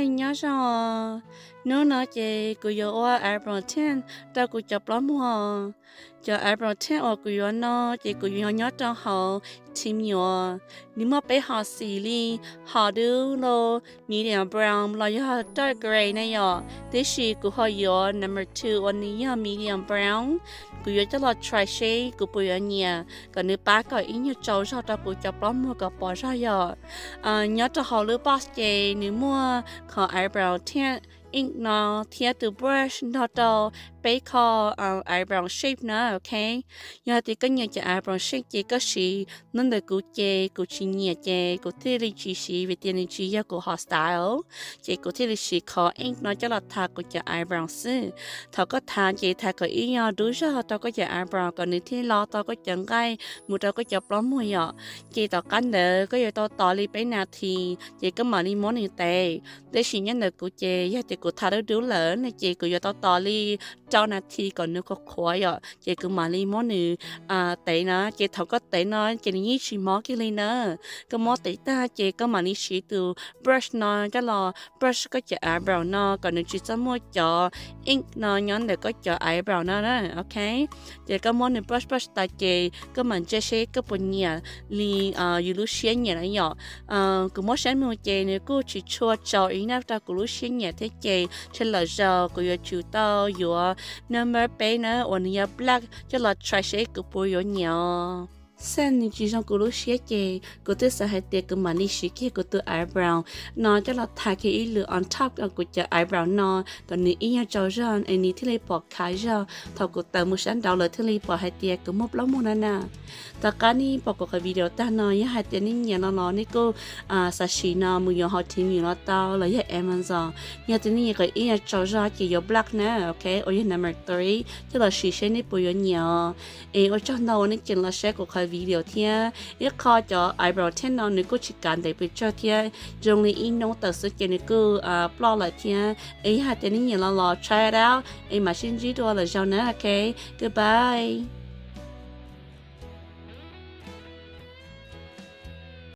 Nyob zoo, hnub no ces kuv yuav ua eyebrow tint rau kuv cov plaub muag. Cov eyebrow tint uas kuv yuav no ces kuv yuav nyob rau hauv team yuav, nws muaj peb hom xim li, hom dub los medium brown los yog dark gray na yom, tiam sis kuv ho yuav number two uas nws yog medium brown. Kuv yuav coj los try seb kuv puas yuav nyiam kom nws pab kom ib nyuag tsaus zog rau kuv cov plaub muag kom pom zog yom. Nyob rau hauv lub box ces nws muaj qhov eyebrow tint ink no thiab tus brush nrog rau peb qho eyebrow shape na, ok. Yog hais tias koj nyiam cov eyebrow shape ces koj siv nyob ntawm kuv ces kuv tsis nyiam ces kuv thiaj li tsis siv vim tias nws tsis yog kuv hom style, ces kuv thiaj li siv qhov ink no coj los tha kuv cov eyebrow xwb. Thaum koj tha ces tha kom ib nyuag dub zog rau koj cov eyebrow kom nws thiaj lo tau koj cov nqaij mus rau koj cov plaub muag yom. Ces tom qab ntawd koj yuav tau tos li peb nas this ces koj mam li muab nws tev. Tab sis nyob ntawm kuv ces yog tias kuv tha dub dub lawm no ces kuv yuav tau tos li rau nas this kom nws qhuav qhuav yom, ces kuv mam li muab nws tev na. Ces thaum koj tev no ces nws yeej tsis mob kiag li na. Koj muab tev tag ces koj mam li siv tus brush no coj los brush koj cov eyebrow no kom nws tsis txhob muaj cov ink no nyob ntawm koj cov eyebrow no na, ok. Ces koj muab nws brush brush tas ces koj mam ntsia seb koj puas nyiam li yus lub siab nyiam na yom. Kuv muab saib mus ces nws kuj tsis tshua tsaus ib nab rau kuv lub siab nyiam thiab ces ntshe lwm zaus kuv yuav tsum tau yuav number peb na uas nws yog black coj los try seb kuv puas yuav nyiam os. Xaj nws tsis zoo kuv lub siab ces kuv twb xav hais tias kuv mam li siv kiag kuv tus eyebrow no coj los tha kiag ib lwm on top kuv cov eyebrow no kom nws ib nyuag tsaus zog es nws thiaj li pom khav zog thaum kuv tawm mus sab nraud lawv thiaj li pom hais tias kuv muaj plaub muag na na. Tom qab nej pom kuv qhov video tag no yog hais tias nej nyiam no los nej kuj xav siv no mus yuav hauv team yuav los tau los yog Amazon. Yog tias nej nyiam kom ib nyuag tsaus zog ces yuav black na, ok, uas yog number three coj los siv seb nej puas yuav nyiam os. Es ua tsaug ntau uas nej tseem los saib kuv qhov video thiab. Ib qho cov eyebrow tint no nws kuj tsis kav ntev pes tsawg thiab, zoo li ib hnub tawm xwb ces nws kuj ploj lawm thiab. Es yog hais tias nej nyiam los los try it out es mam sib ntsib dua lwm zaus na, ok. Goodbye.